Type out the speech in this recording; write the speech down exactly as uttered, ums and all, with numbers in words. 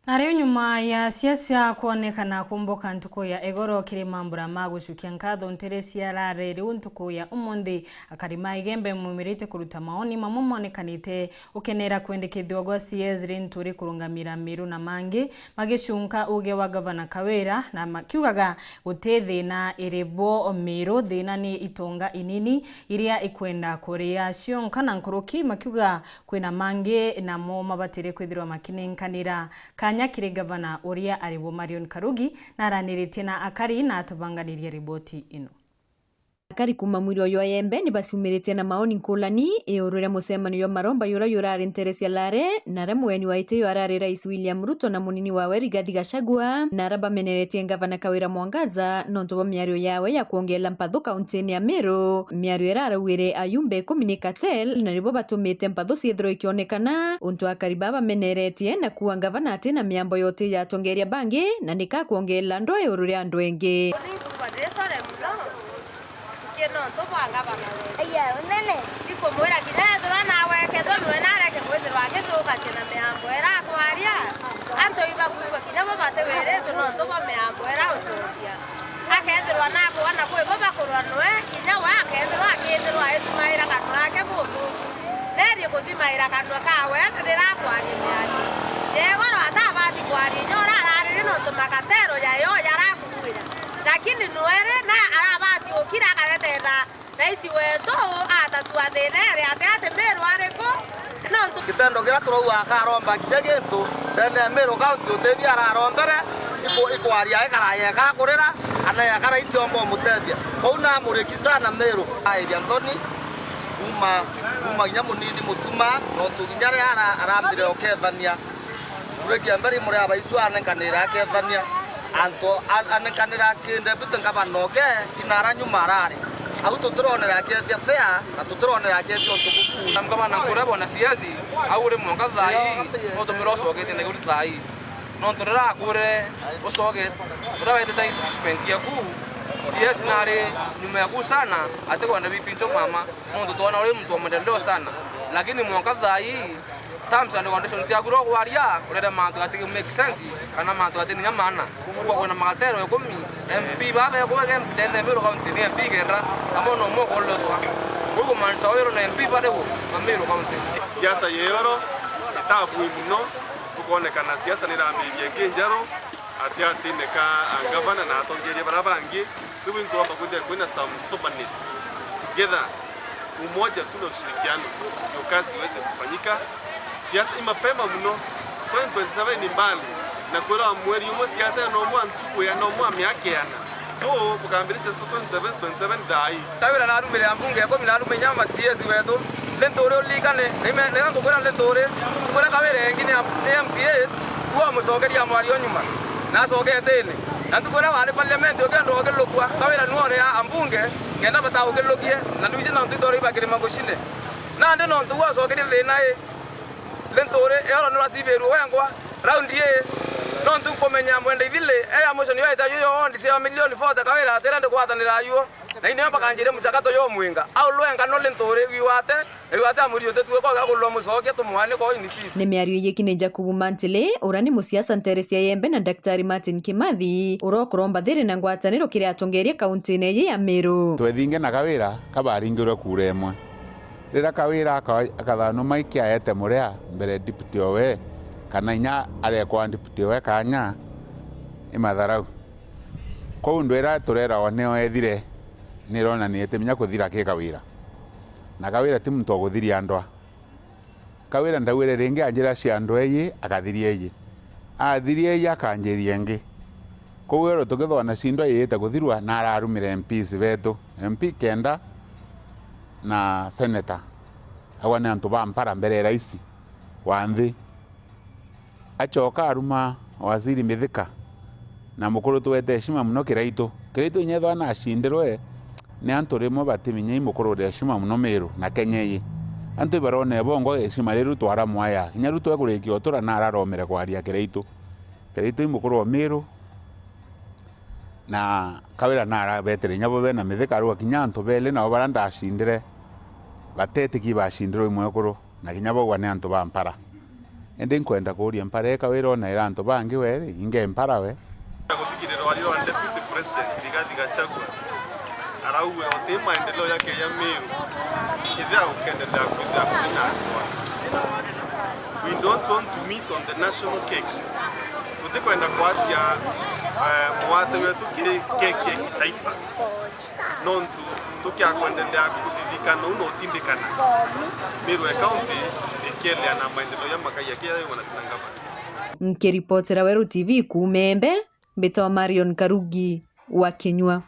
Na riu nyuma ya siasa kwonekana kumbuka ntuku ya igoro kiri mambura ma gucukia nkatho ntere cia Rare, riu ntuku ya umunthi akari ma Igembe maumirite kuruta maoni mamwe monekanite ukenera kwendekithua gwa C S Linturi kurungamira Miru na mangi magicunka uge wa gavana Kawira na makiugaga guti thina iri bo Miru, thina ni itonga inini iria ikwenda kuria cionka na nkuruki makiuga kwina mangi namo mabatire kwithirwa makinenkanira. Kanya kiri gavana uria ari bo Marion Karugi na araniritie na akari na atubanganirie riboti ino. Akari kuuma mwiri uyu wa Yembe ni baciumiritie na maoni nkulani iguru ria mucemanio jwa maromba jura jurari ntere cia Lare, na aria mugeni wa iti yo arari Rais William Ruto na munini wawe Rigathi Gachagua, na aria bameneretie ngavana Kawira Mwangaza nontu bwa miario yawe ya kwongeera mpathu kauntini ya Meru, miario iria araugire ayumbe ikumi ni cartel, na nibo batumite mpathu ciithirwe ikionekana, untu akari baa bameneretie na kuuga ngavana ati na miambo yoti ya atongeria bangi, na nika akwongeera ndwaa iguru ria andu engi. Ningwigua ndi sore mono, nki nontu bwa ngavana wetu. Aya, unene. Ndikumwira kinya ethirwa nawe, kethirwa nwe nareke kwithirwa agithukagia na miambo iria akwaria, antu ibakwigua kinya bo batiwiritwe nontu bwa miambo iria ucokia. Akethirwa nakwona kwi bo bakurwa nwe, kinya we akethirwa akithirwa aitumaira kanua gake buthuku. Nerie kuthimaira kanua kawe riria akwaria miario. Yegoro atabati kwaria inya uria araririe nontu makatero jayo jarakuuira. Lakini nwere na arabati gukira akaretera Rais wetu atatua thina iri ati ati Meru ariku? Nontu gitendo kiria turauga akaromba kinya gintu ndene ya Meru County utethia ararombere, iku-, ikwaria ikara yeka kurira, kana yeka rais omba umutethia. Kou namuriki sana Meru. Airia Nthoni, kuma, kuma kinya munini Mutuma, nontu kinya ria ara-, arambire ukethania. Kuri Kiamberi muri abaisu anenkanira akethania. Antu a-, anenkanira ki deputy ngavana oke, inara nyuma arari. Au tutironera akethia fair, na tutironera akethia untu buku. Na ngavana nkuria bona C S, au uri mwanka thaa ii, no tumira ucoketie na iguru thaa ii. Nontu riria akwire ucoke, uria wetete expense yaku, C S nari nyuma yaku sana, atikwenda bipincho mama, nontu twona uri muntu wa maendeleo sana. Lakini mwanka thaa ii, terms and conditions ciaku ro kwaria, urere mantu gati make sense, kana mantu gati ninya maana. Kwa kwina magatero ikumi, M P baba ya kuweka M P ndene Meru County ni M P kenda, amwe no mwe kuletwa. Kwa kumaanisha oyo na M P bari ku, na Meru County. Siasa yeyoro, itabu muno, kukonekana siasa nirambirie ngi njeru, ati ati neka ngavana na atongeria bara bangi, riu inkuromba kwithira kwina some soberness together. Umoja tu na ushirikiano ndio kazi iweze kufanyika. Siasa ni mapema mno, twenty twenty-seven ni mbali, na kwira mweri umwe siasa ya nomwa ntuku ya nomwa miaka yana. So, bukambiriria siasa twenty-seven, twenty-seven thaa ii. Kawira narumire ambunge ikumi, narume inya ma C S wetu. Linturi uririkane, nime-, nega ngukwira Linturi, ngukwira Kawira engi ni am-, ni M C As, kuwa mucokeria mwari o nyuma. Nacokete ini. Na ntuku iria wari parliament ukienda ukilukua, Kawira niwe uria ambunge, kenda batagukilukie, na nduiji nontu itoro ibakirima gucine. Nandi nontu gwacokerie thina ii, Linturi, eoro niracibirue wengwa, round ii, nontu nkumenya mwenda ithili, e ya mwisho niyo ita yuyo ondi cia milioni forty Kawira atire ndikwatanira ayuo, na inio bakanjiria muchakato yo mwinga. Au lwenga no Linturi, wiwate, Riu ati amuri utetue koga kulwa mucokia tumwane ko in peace. Ni miario iji kine Jacob Mantili, uria ni musiasa ntere cia Yembe, na Daktari Martin Kimathi, uria ukuromba thiri na ngwataniro kiri atongeria kauntine iji ya Meru. Twethinge na Kawira kabaringirwe kura imwe. Riria Kawira aka-, akathanwa Mike aete muria mbere deputy owe, kana inya arekwa deputy owe kanya, imatharau. Kwou ndwira tureragwa nio ethire, nironania iti minya kuthira ki Kawira. Na Kawira ti muntu wa kuthiria ndwa. Kawira ndaugire ringi anjira cia ndwa iji, akathiria iji. Athiria iji, akanjiria ingi. Kwou ero tukithona cindwa iyite kuthirwa, na ararumire M Ps betu, M P kenda na senator. Agwa ni antu ba mpara mbere ya rais wa nthi. Acoka aruma Waziri Mithika, na mukuru twete heshima muno Kiraitu. Kiraitu inya ethwa nacindirwe ni antu rimwe batiminya i mukuru uri heshima muno Meru na Kenya ii. Antu ibarone bongo heshima riu twaramwaya. Kinya riu twekurikia utura nararomere kwaria Kiraitu. Kiraitu i mukuru wa Meru, na Kawira narabetere inya bo bena Mithika, arua kinya antu beli nabo bara ndacindire, batetiki bacindirwe i mwekuru. Na kinya bauga ni antu ba mpara. Indi nkwenda kuuria, mpara ika wira unaira antu bangi weri, inge mpara we? Guthikirira rwaria rwa Deputy President Rigathi Gachagua, arauga uti maendeleo ya Kenya Meru, kethira ukendelea kwithira kuthi na atwa. We don't want to miss on the national cake. Tutikwenda kwasia eh, muwate wetu kiri keki ya kitaifa. Nontu tukiakwendelea kuthithikana uu na utindikana, Meru County ikiendelea na maendeleo ya makai yakiayo na sina ngavana. Nkiripotera Weru T V kuuma Embe, mbitwa Marion Karugi wa Kinyua.